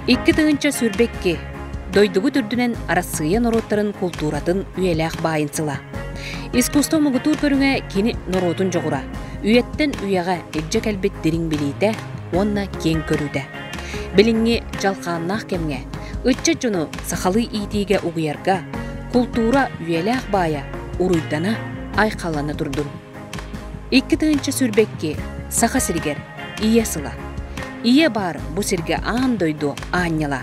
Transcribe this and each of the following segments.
2022 дойдубут үрдүнэн Арассыыйа норуоттарын култууратын үйэлээх баайын сыла. Искусство муҥутуур көрүҥэ кини норуотун дьоҕура, үйэттэн үйэҕэ илдьэ кэлбит дириҥ билиитэ уонна киэҥ көрүүтэ. Билиҥҥи дьалхааннаах кэмҥэ ыччат дьону сахалыы иитиигэ угуйарга култуура үйэлээх баайа уруйдана, айхаллана турдун. 2022 Саха сиригэр Ийэ сыла. Ийэ баар бу сиргэ аан дойду аанньала.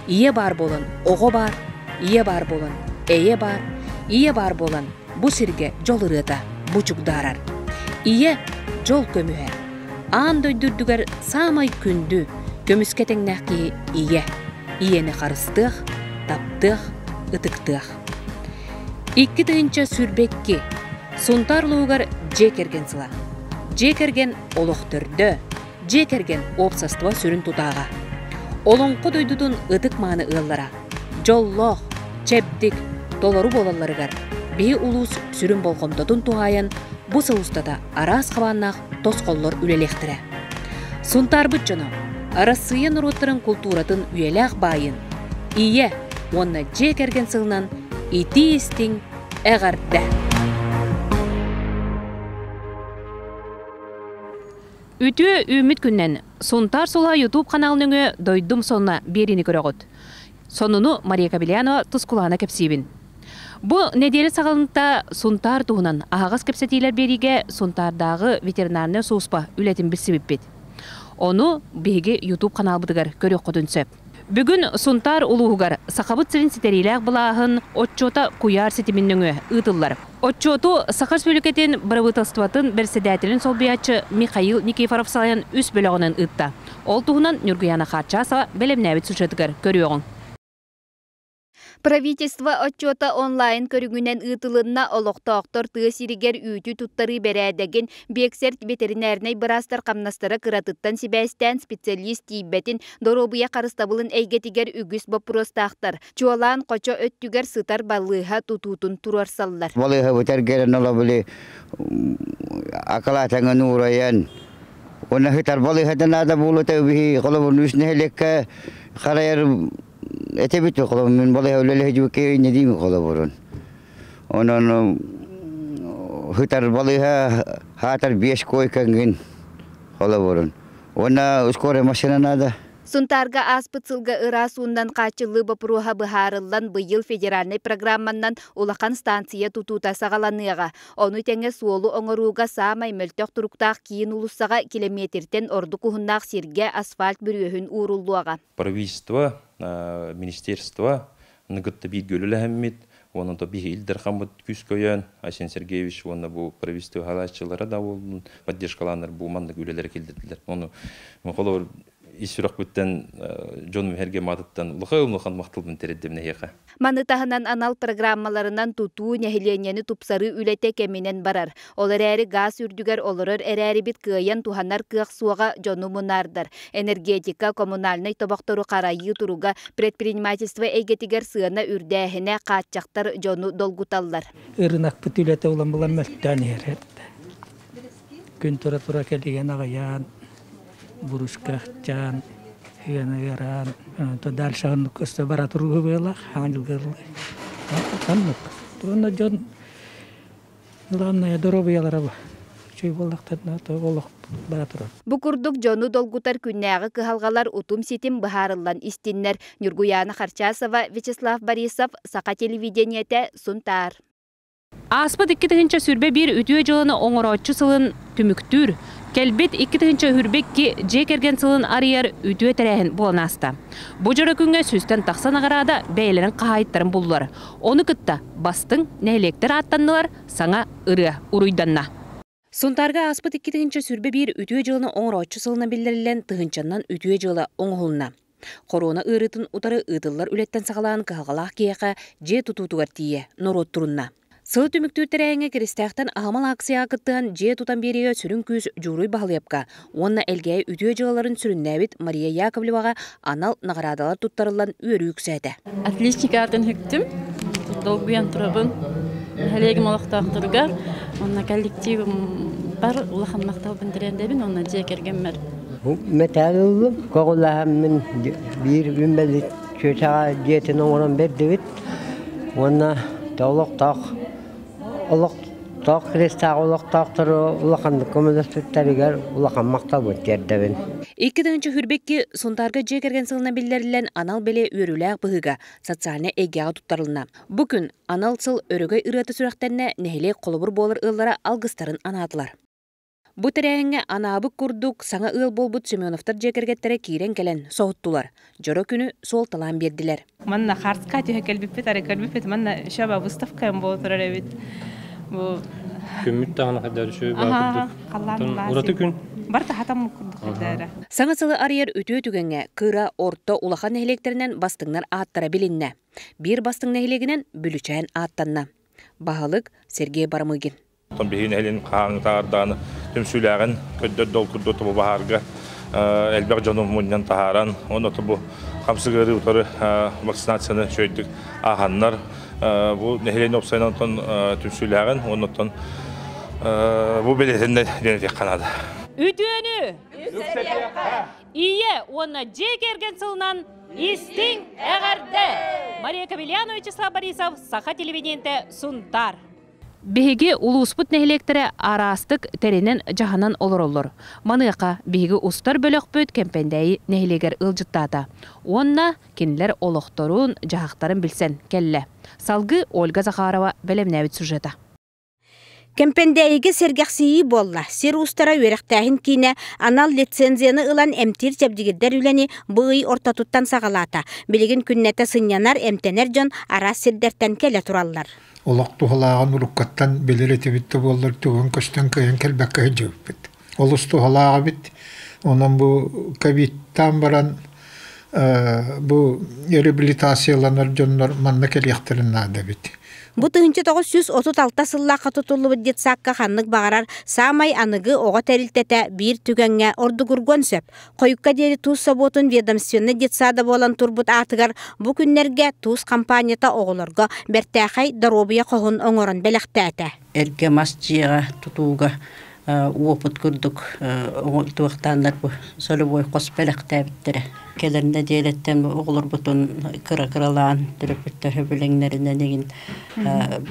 Ийэ баар буолан оҕо баар, ийэ баар буолан эйэ баар, ийэ баар буолан бу сиргэ дьол ырыата бу чугдаарар. Ийэ дьол көмүһэ. Аан дойду үрдүгэр саамай күндү, көмүскэ тэҥнээх киһи ийэ. Ийэни харыстыах, таптыах, ытыктыах. 2022 Сунтаар улууһугар дьиэ кэргэн сыла. Дьиэ кэргэн олох төрдө, дьиэ кэргэн уопсастыба сүрүн тутааҕа. Олоҥхо дойдутун ытык-мааны ыаллара дьоллоох, чэбдик, толору буолалларыгар биһи улуус сүрүн болҕомтотун туһаайан бу сыл устата араас хабааннаах тосхоллор үлэлиэхтэрэ. Сунтаарбыт дьоно Арассыыйа норуоттарын култууратын үйэлээх баайын, Ийэ уонна дьиэ кэргэн сылынан итии-истиҥ эҕэрдэ! Үтүө үүммүт күннэн Сунтаар сула YouTube канал нөҥүө Дойдум сонуна биэриини көрөҕүт. Сонуну Мария Кобельянова Тускулаана кэпсиибин. Бу нэдиэлэ саҕаланыыта Сунтаар туһунан аһаҕас кэпсэтиилэр биэриигэ Сунтаардааҕы ветеринарнай сулууспа үлэтин билсибиппит. Ону биһиги YouTube каналбытыгар көрүөххүтүн сөп. Бүгүн Сунтаар улууһугар Сахабыт сирин ситэриилээх былааһын отчуота куйаар ситимин нөҥүө ыытыллар. Отчуоту Саха Республикатын Бырабыыталыстыбатын бэрэссэдээтэлин солбуйааччы Михаил Никифоров салайан үс бөлөҕүнэн ыытта. Ол туһунан Ньургуйаана Харчасова бэлэмнээбит сюжетыгар көрүөҕүҥ. Правительство отчуота онлайн көрүҥүнэн ыытылынна, олохтоохтор тыа сиригэр үүтү туттарыы бэрээдэгин, биэксэрт ветеринарнай быраастар хамнастара кыратыттан сибээстээн специалист тиийбэтин, доруобуйа харыстабылын эйгэтигэр үгүс боппуруостаахтар. Чуолаан хочо өттүгэр сытар балыыһа тутуутун туруорсаллар. Балыыһабыт эргэрэн олобули акалаатаҥын уурайан уонна сытар балыыһата наада буолуота биһи холобур үс нэһилиэккэ харайар этебит холобур мин балыыһа үлэлэһэ инньэ диим холобурун онон сытар балыыһа хаатар биэс койкаҥҥын холобурун уонна скорая машина надо. Сунтаарга ааспыт сылга ыраас ууннан хааччыллыы боппуруоһа быһаарыллан, быйыл федеральнай программаннан улахан станция тутуута саҕаланыаҕа. Ону тэҥэ суолу оҥорууга саамай мөлтөх туруктаах киин уулуссаҕа килэмиэтиртэн ордук уһуннаах сиргэ асфальт бүрүөһүн ууруллуоҕа. Правительство, министерство кытта бииргэ үлэлэһэммит, уонна то биһи Ил Дархаммыт күүс көйөн, Айсен Сергеевич уонна бу правительство халааччылара да буоллун, поддержкалааннар бу маннык үлэлэри киллэрдилэр. Ону холобур ис сүрэхпиттэн дьонум эргэ маатыттан улахан махталбын тириэрдэбин эһиэхэ. Маны таһынан анал программаларынан тутуу, нэһилиэнньэни тупсарыы үлэтэ кэминэн барар. Ол эрээри гаас үрдүгэр олорор эрээрибит кыайан туһанар кыах суоҕа дьону мунаардар. Энергетика, коммунальнай тобохтору харайыы туруга, предпринимательство эйгэтигэр сыана үрдээһинэ, хааччахтар дьону долгуталлар. Ырынакпыт үлэтэ улам булан мөлтөөн иһэр. Күн тура-тура кэлигэн аҕыйаан, бурушкахчаан, ыаныгыраан, то дальше оннук өссө бара туруу быалах, хаҥылгырлы. Оннук. Уонна дьон главное доруобуйалара үчүгэй буоллахтарына то олох бара турар. Бу курдук дьону долгутар күннээҕи кыһалҕалар утум-ситим быһаарыллан истиннэр. Ньургуйаана Харчасова, Вячеслав Борисов, Саха телевидениетэ, Сунтаар. Ааспыт 2021 үтүө дьыаланы оҥорооччу сылын түмүктүүр, кэлбит 2022 дьиэ кэргэн сылын арыйар үтүө тэрээһин буолан ааста. Бу дьоро күҥҥэ сүүстэн тахса наҕараада бэйэлэрин хаһаайыттарын буллулар. Ону кытта бастыҥ нэһилиэктэр ааттаннылар, саҥа ырыа уруйданна. Сунтаарга ааспыт 2021 үтүө дьыаланы оҥорооччу сылынан биллэриллэн тыһыынчаннан үтүө дьыала оҥоһулунна. Хоруона ыарыытын утары ыытыллар үлэттэн саҕалаан кыһалҕалаах киһиэхэ дьиэ тутуутугар тиийэ норуот турунна. Сылы түмүктүүр тэрээһиҥҥэ Киристээхтэн аһымал акцияҕа кыттыһан дьиэ тутан биэриигэ сүрүн күүс Дьууруй Баһылыйапка уонна Элгээйи үтүө дьыалаларын сүрүннээбит Мария Яковлеваҕа анал наҕараадалар туттарыллан үөрүү үксээтэ. Отличник аатын үктүм, долгуйан турабын. Нэһилиэгим олохтоохторугар уонна коллективым бар улахан махталбын тириэрдэбин уонна дьиэ кэргэммэр. Бу мэтээл ыллым, көҕүлээһиммин биир үүммэлит чүөчэҕэ дьиэтин оҥорон бэрдибит. Уонна олохтоох олохтоох киристээх олохтоохтору улаханнык көмөлөспүттэригэр улахан махталбын тиэрдэбин. 2022 Сунтаарга дьиэ кэргэн сылынан биллэриллэн анал бэлиэ үөрүүлээх быһыыга социальнай эйгэҕэ туттарылынна. Бу күн анал сыл өрөгөй ырыата сүрэхтэннэ, нэһилиэк холобур буолар ыаллара алгыстарын анаатылар. Бу тэрээһиҥҥэ анаабыт курдук саҥа ыал буолбут Семеновтар дьиэ кэргэттэрэ киирэн кэлэн соһуттулар, дьоро күнү суолталаан биэрдилэр. Манна хартка түһэ кэлбиппит, ары көрбүппүт, манна шаба выставка буола турар эбит. Бу Күммүт даҕаны хайдары үчүгэй баа курдук. Ураты күн. Барта хатам курдук хайдара. Саҥа сылы арыйар үтүө түгэҥҥэ кыра, орто, улахан нэһилиэктэринэн бастыҥнар ааттара билиннэ. Биир бастыҥ нэһилиэгинэн Бүлүчээн ааттанна. Баһылык Сергей Барамыгин. Оттон биһиги нэһилиэн хаһааҥҥытааҕар түмсүүлээҕин көрдөрдө ол курдук бу баһаарга элбэх дьону мунньан таһааран, уонна бу хамсык ыарыы утары вакцинацияны үчүгэйдик ааһаннар, бу нэһилиэнньэ уопсайынан оттон түмсүүлээҕин уонна оттон бу бэлиэтиннэ диэн этиэххэ наада. Үтүөнү! Ийэ уонна дьиэ кэргэн сылынан истиҥ эҕэрдэ! Мария Кабельянова, Вячеслав Борисов, Саха телевидениетэ, Сунтаар. Биһиги улууспут нэһилиэктэрэ араастык тэринэн-дьаһанан олороллор. Маныаха биһиги устар бөлөхпүт Кэмпэндээйи нэһилиэгэр ыалдьыттаата уонна кинилэр олохторун, дьаһахтарын билсэн кэллэ. Салгыы Ольга Захарова бэлэмнээбит сюжета. Кэмпэндээйигэ сэргэхсийии буолла. Сир уустара үөрэхтээһин киинэ анал лицензияны ылан эмтиир чэбдигирдэр үлэни бу ый ортотуттан саҕалаата. Билигин күннэтэ сынньанар, эмтэнэр дьон араас сирдэртэн кэлэ тураллар. Олох туһалааҕын уруккаттан билэр этибит да буоллар тугун көстөн кыайан кэлбэккэ сылдьыбыппыт. Олус туһалаах эбит. Онон бу ковидтаан баран бу реабилитацияланар дьоннор манна кэлиэхтэрин наада эбит. Бу 1936 сыллаахха тутуллубут детсадка ханнык баҕарар саамай аныгы оҕо тэрилтэтэ биир түгэҥҥэ ордугургуон сөп. Хойукка диэри туус собуотун ведомственнай детсада буолан турбут аатыгар бу күннэргэ туус хампаанньата оҕолорго бэртээхэй доруобуйа хоһун оҥорон бэлэхтээтэ. Эргэ мас дьиэҕэ тутууга уопут курдук туохтааннар бу солевой хос бэлэхтээбиттэрэ. Кэлэр нэдиэлэттэн оҕолорбутун кыра-кыралаан төрөппүттэр сөбүлэҥнэринэн игин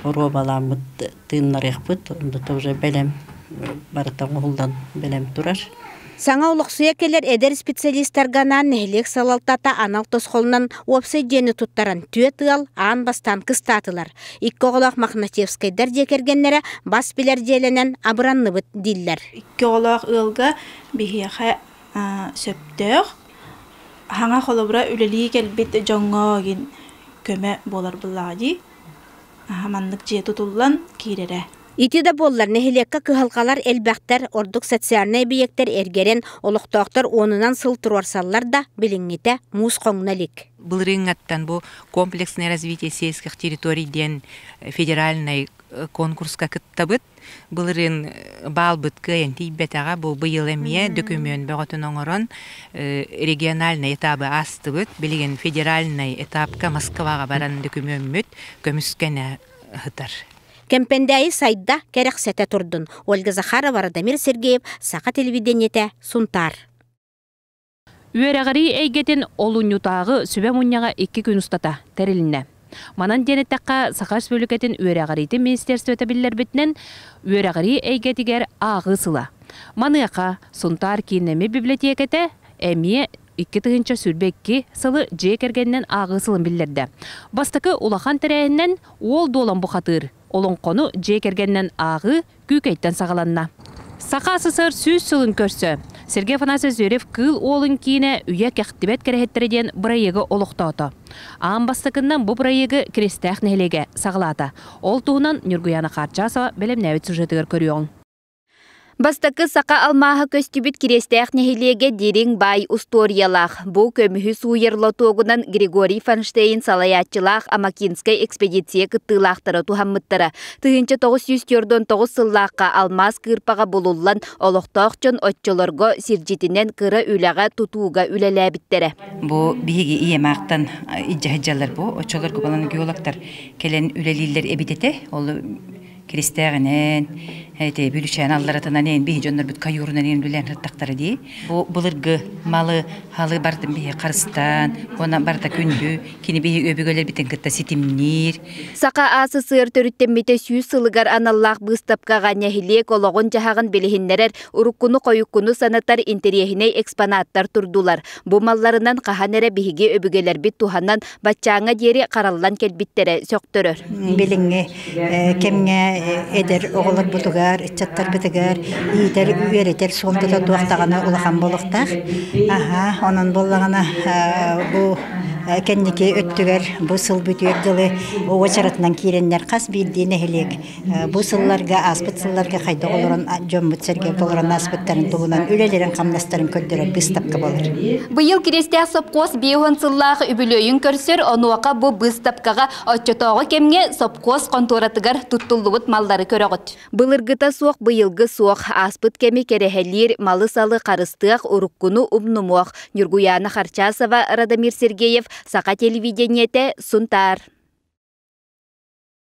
боруобалааммыт тыыннарыахпыт. Онно уже бэлэм барыта оҥоһуллан бэлэм турар. Саҥа олохсуйа кэлэр эдэр специалистарга анаан нэһилиэк салалтата анал тосхолунан уопсай дьиэни туттаран түөрт ыал аан бастаан кыстаатылар. Икки оҕолоох Мохначевскайдар дьиэ кэргэннэрэ бас билэр дьиэлэнэн абыранныбыт дииллэр. Икки оҕолоох ыалга биһиэхэ сөптөөх хаҥа холобура үлэлии кэлбит дьоҥҥо көмө буолар буоллаҕа дии. Маннык дьиэ тутуллан киирэрэ. Ити да буоллар, нэһилиэккэ кыһалҕалар элбэхтэр, ордук социальнай эбийиэктэр эргэрэн, олохтоохтор уонунан сыл туруорсаллар да, билиҥҥитэ муус хоҥно илик. Былырыыҥҥаттан бу комплексное развитие сельских территорий диэн федеральнай конкурска кыттабыт. Былырыын баалбыт кыайан тиийбэтэҕэ, бу быйыл эмиэ дөкүмүөн бөҕөтүн оҥорон региональнай этабы аастыбыт. Билигин федеральнай этапка Москваҕа баран дөкүмүөммүт көмүскэнэ сытар. Кэмпэндээйи сайда, кэрэхсэтэ турдун. Ольга Захарова, Радомир Сергеев, Саха телевидениетэ, Сунтаар. Үөрэҕирии эйгэтин олунньутааҕы сүбэ мунньаҕа икки күн устата тэрилиннэ. Манан диэн эттэххэ, Саха Республикатын үөрэҕириитин министерствота биллэрбитинэн, үөрэҕирии эйгэтигэр ааҕыы сыла. Маныаха Сунтаар кииннэммит библиотекэтэ эмиэ 2022 сылы дьиэ кэргэнинэн ааҕыы сылын биллэрдэ. Бастакы улахан тэрээһининэн Уол Дуолан бухатыыр олоҥхону дьиэ кэргэнинэн ааҕыы Күүкэйтэн саҕаланна. Саха СССР 100 сылын көрсө Сергей Афанасьевич Зверев Кыыл Уолун киинэ Үйэ кэхтибэт кэрэһиттэрэ диэн бырайыагы олохтоото. Аан бастакыннан бу бырайыагы Киристээх нэһилиэгэ саҕалаата. Ол туһунан Ньургуйаана Харчасова бэлэмнээбит сюжетыгар көрүөҕүҥ. Бастакы саха алмааһа көстүбүт Кириэстээх нэһилиэгэ дириҥ баай устуоруйалаах. Бу көмүһү сууйар лотуогунан Григорий Фонштейн салайааччылаах Амакинскай экспедиция кыттыылаахтара туһаммыттара. 1949 сыллаахха алмаас кыырпаҕа булуллан, олохтоох дьон оччолорго сирдьитинэн кыра үлэҕэ тутууга үлэлээбиттэрэ. Бу биһиги ийэмаахтан илдьэ сылдьаллар бу. Оччолорго балан геологтар кэлэн үлэлииллэр эбит этэ. Ол Киристээҕинэн, эти бүлүчээн алларатынан эн биһи дьоннорбут каюрунан эн үлээн сыттахтара дии. Бу былыргы малы халы бартын биһи харыстаан, уонна барыта күндү, кини биһи өбүгэлэрбитин кытта ситимниир. Саха АССР төрүттэммитэ сүүс сылыгар аналлаах быыстапкаҕа нэһилиэк олоҕун-дьаһаҕын билиһиннэрэр, уруккуну-хойуккуну санатар интэриэһинэй экспонаттар турдулар. Бу малларынан хаһан эрэ биһиги өбүгэлэрбит туһанан баччааҥҥа диэри хараллан кэлбиттэрэ сөхтөрөр. Билиҥҥи кэмҥэ эдэр оҕолорбутугар, ыччаттарбытыгар иитэр, үөрэтэр суолтата туох даҕаны улахан буолуохтаах. Аһа, онон буоллаҕына бу кэнники өттүгэр бу сыл бүтүөр дылы уочаратынан киирэннэр хас биирдии нэһилиэк Бу сылларга, ааспыт сылларга хайдах олорон дьоммут-сэргэбит олорон ааспыттарын туһунан үлэлэрин-хамнастарын көрдөрөр быыстапка буолар. Быйыл Кириэстээх сопхуос 50 сыллаах үбүлүөйүн көрсөр, онуоха бу быыстапкаҕа оччотооҕу кэмҥэ сопхуос хонтуоратыгар туттуллубут маллары көрөҕүт. Былыргыта суох быйылгы суох, ааспыт кэми кэрэһэлиир, малы-салы харыстыах, уруккуну умнумуох. Ньургуйаана Харчасова, Радомир Сергеев, Саха телевидениетэ, Сунтаар.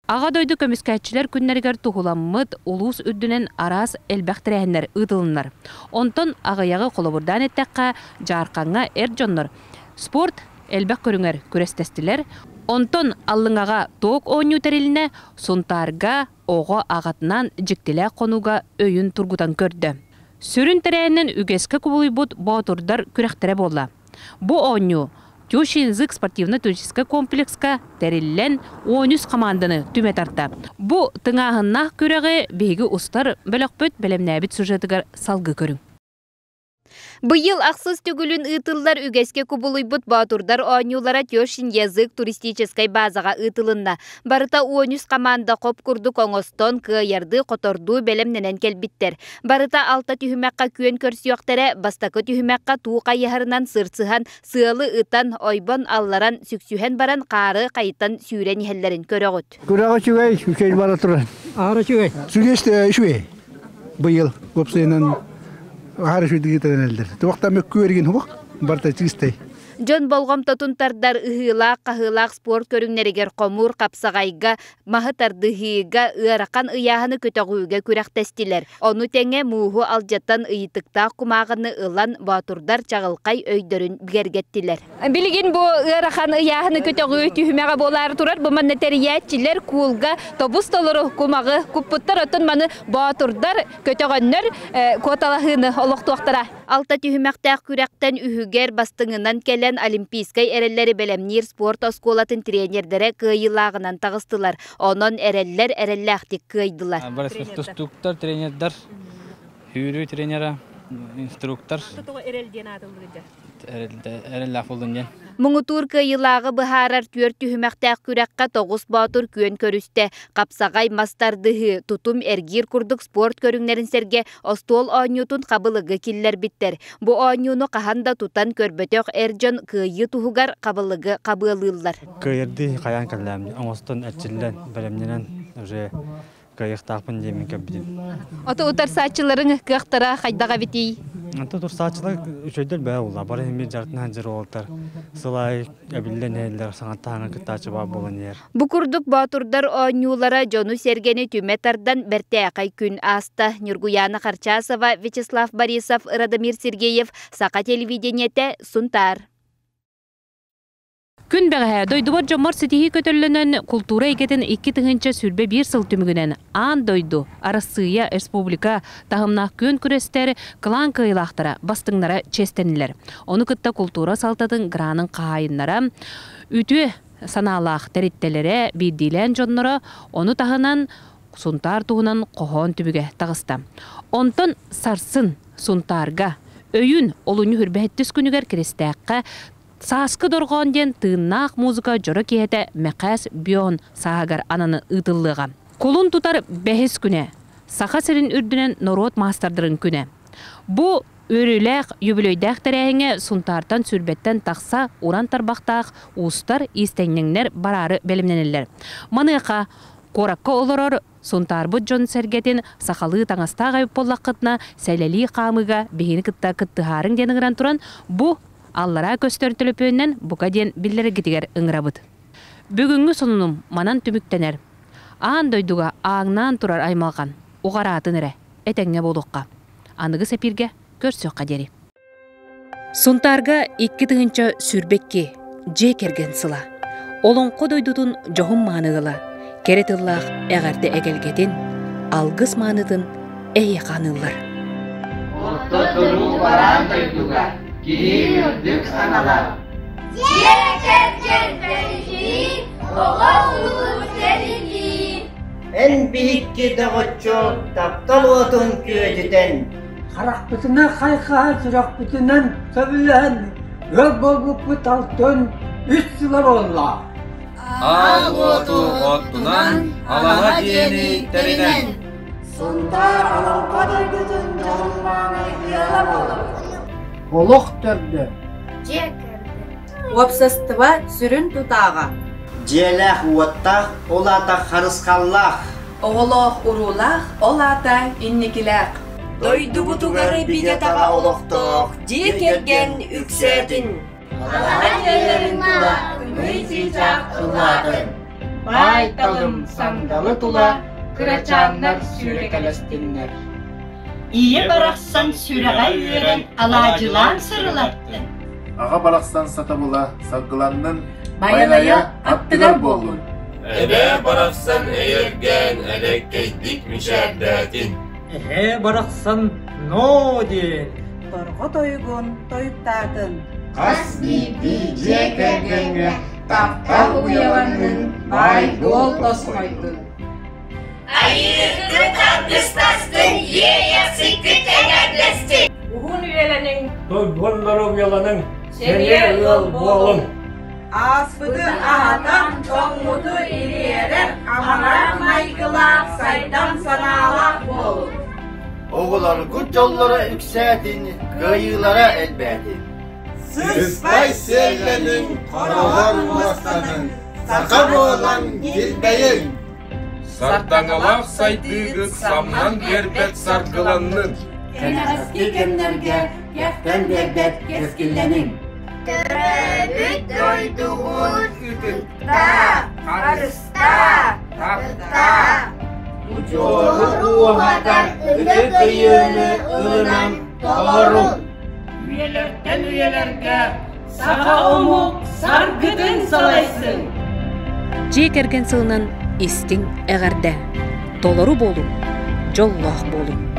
Аҕа дойду көмүскээччилэр күннэригэр туһуламмыт улуус үрдүнэн араас элбэх тэрээһиннэр ыытылыннар. Онтон аҕыйаҕы холобурдаан эттэххэ, Дьаархаҥҥа эр дьоннор спорт элбэх көрүҥэр күрэстэстилэр, онтон Аллыҥаҕа ток оонньуу тэрилинэ, Сунтаарга оҕо аҕатынан дьиктилээх хонууга өйүн тургутан көрдө. Сүрүн тэрээһинэн үгэскэ кубулуйбут боотурдар күрэхтэрэ буолла. Бу оонньуу Тещин язык спортивно-туристическай комплекска тэриллэн 13 хамаанданы түмэ тарта. Бу тыҥааһыннаах күрэҕи биһиги устар бөлөхпүт бэлэмнээбит сюжетыгар салгыы көрүҥ. Быйыл ахсыс төгүлүн ыытыллар үгэскэ кубулуйбут Боотурдар оонньуулара Тещин язык туристическай базаҕа ыытылынна. Барыта 13 хамаанда хоп курдук оҥостон, кыайардыы-хотордуу бэлэмнэнэн кэлбиттэр. Барыта алта түһүмэххэ күөн көрсүөхтэрэ, бастакы түһүмэххэ туу хайыһарынан сырсыһан, сыалы ытан, ойбон алларан, сүксүһэн баран хаары хайытан сүүрэн иһэллэрин көрөҕүт. Күрэҕэ үчүгэй, үчүгэй бара турар. Аара үчүгэй. Сүгэс үчүгэй. Быйыл уопсайынан аара үчүгэй дигитэнэллэр. Туохта мөккүөргин хубах барта чистай. Дьон болҕомтотун тардар ыһыылаах-хаһыылаах спорт көрүҥнэригэр хомуур хапсаҕайга, маһы тардыһыыга, ыарахан ыйааһыны көтөҕүүгэ күрэхтэстилэр. Ону тэҥэ мууһу алдьатан ыйытыктаах кумааҕыны ылан боотурдар чаҕылхай өйдөрүн бигэргэттилэр. Билигин бу ыарахан ыйааһыны көтөҕүү түһүмэҕэ буолаары турар. Бу манна тэрийээччилэр куулга тобус толору кумаҕы куппуттар. Оттон маны боотурдар, көтөҕөннөр куоталаһыыны олохтуохтара. Алта түһүмэхтээх күрэхтэн үһүгэр бастыҥынан кэлэн Олимпийскай эрэллэри бэлэмниир спорт оскуолатын тренердэрэ кыайыылааҕынан таҕыстылар. Онон эрэллэр эрэллээхтик кыайдылар. Тустууктар, тренердэр, сүүрүү тренера, инструктор. Эрэл диэн аатыллыыр Эрэллээх буоллун диэн. Муҥутуур кыайыылааҕы быһаарар түөрт түһүмэхтээх күрэххэ тоҕус боотур күөн көрүстэ. Хапсаҕай, мас тардыһыы, тутум, эргиир курдук спорт көрүҥнэрин сэргэ остуол оонньуутун хабылыгы киллэрбиттэр. Бу оонньууну хаһан да тутан көрбөтөх эр дьон кыайыы туһугар хабылыгы хабыалыыллар. Кыайырдыы хайаан кэллэм, оҥостон эрчиллэн, бэлэмнэнэн уже кыайыахтаахпын диэммин көрбүтүм. Ото утарсааччыларыҥ кыахтара хайдах эбитий? Ото утарсааччылар үчүгэйдэр бээ буолла. Бары эмиэ дьарытынан сылдьар уолаттар сыл аайы эбиллэн иһэллэр, саҥаттан саҥа кыттааччы баар буолан иһэр. Бу курдук боотурдар оонньуулара дьону-сэргэни түмэ тардан бэртээхэй күн ааста. Ньургуйаана Харчасова, Вячеслав Борисов, Радомир Сергеев, Саха телевидениетэ, Сунтаар. Күн бэҕэһээ дойдубар дьоммор ситиһии көтөллөнөн култуура эйгэтин 2021 сыл түмүгүнэн аан дойду, Арассыыйа, республика таһымнаах күөн күрэстэр кылаан кыайыылаахтара, бастыҥнара чиэстэннилэр. Ону кытта култуура салтатын гранын хаһаайыннара үтүө санаалаах тэриттэлэрэ, биирдиилээн дьонноро, ону таһынан Сунтаар туһунан хоһоон түбүгэ таҕыста. Онтон сарсын Сунтаарга өйүүн олунньу хүрбэһэттис күнүгэр Киристээххэ Сааскы дорҕоон диэн тыыннаах музыка дьоро киэһэтэ Мэхээс Бион сааһыгар ананы ыытыллыаҕа. Кулун тутар бэһис күнэ Саха сирин үрдүнэн норуот маастардарын күнэ. Бу Үөрүүлээх, үбүлүөйдээх тэрээһиҥҥэ Сунтаартан сүүрбэттэн тахса уран тарбахтаах уустар, иистэнньэҥнэр бараары бэлэмнэнэллэр. Маныаха куоракка олорор Сунтаарбыт дьон-сэргэтин сахалыы таҥастаах эбит буоллаххытына, сэлэлии хаамыыга биһигини кытта кыттыһаарыҥ диэн ыҥыран туран, бу аллараа көстөр төлөпүөнүнэн бука диэн биллэрэргитигэр ыҥырабыт. Бүгүҥҥү сонунум манан түмүктэнэр. Аан дойдуга ааҥнаан турар аймалҕан уҕараатын эрэ, этэҥҥэ буолуохха. Аныгы сэпииргэ көрсүөххэ диэри. Сунтаарга 2022 дьиэ кэргэн сыла. Олоҥхо дойдутун дьоһун мааны ыала, кэрэ тыллаах эҕэрдэ эгэлгэтин, алгыс маанытын эһиэхэ аныыллар. Орто туруу бараан дойдуга киһи үрдүк санала. Дьиэ кэргэн тэрийии, оҕо улуу тэрийии. Эн биһикки доҕоччу таптал уотун күөдьүтэн Харахпытынан хайхаһан, сүрэхпитинэн сөбүлэһэн ыал буолбуппут алтын үс сыла буолла. Аал уоту оттунан, алаһа дьиэни тэринэн. Сунтаар Олоҥхо дойдутун дьоһун-мааны ыала буолабыт. Олох төрдө. Дьиэ кэргэн. Уопсастыба сүрүн тутааҕа. Дьиэлээх уоттаах, ол аата харысхаллаах. Оҕолоох-уруулаах, ол аата инникилээх. Дойдубутугар бигэ-таҕа олохтоох дьиэ кэргэн үксээтин! Алаһа дьиэлэрин тула көҥүл чыычаах ыллаатын! Баай-талым сандалы тула кырачааннар сүүрэкэлэстиннэр. Ийэ барахсан сүрэҕэ үөрэн алаадьылаан сырылаттын. Аҕа барахсан сатабыла саргыланнын, Байанайа аттыгар буоллун. Эбээ барахсан эйэргээн элэккэйдик мичээрдээтин. Эһээ барахсан ноо диэн. Торҕо тойугун тойуктаатын. Хас биирдии дьиэ кэргэҥҥэ таптал уйаланнын, баай-дуол тосхойдун. Айыыгыт аргыстастын, иэйэхсиккит эҥэрдэстин! Уһун үйэлэниҥ, Дойдуон доруобуйаланыҥ, сэниэ ыал буолуҥ! Ааспыты аһатан, тоҥмуту ириэрэр амарах майгылаах, сайдам санаалаах буолуҥ! Оҕолоргут дьоллоро үксээтин, кыайыылара элбээтин! Сыспай сиэллэниҥ, хороҕор муостаныҥ, саха буолан килбэйиҥ! Сардаҥалаах сайдыыгыт самнан биэрбэт саргыланнын! Кэнэҕэски кэмнэргэ кэхтэн биэрбэт кэскиллэниҥ! Төрөөбүт дойдугут ытыктаа, харыстаа, таптаа! Удьуору ууһатар ытык ыйыыны ылынан толоруҥ! Үйэлэртэн үйэлэргэ саха омук саргытын салайсын! Дьиэ кэргэн сылынан истиҥ эҕэрдэ! Толору буолуҥ, дьоллоох буолуҥ!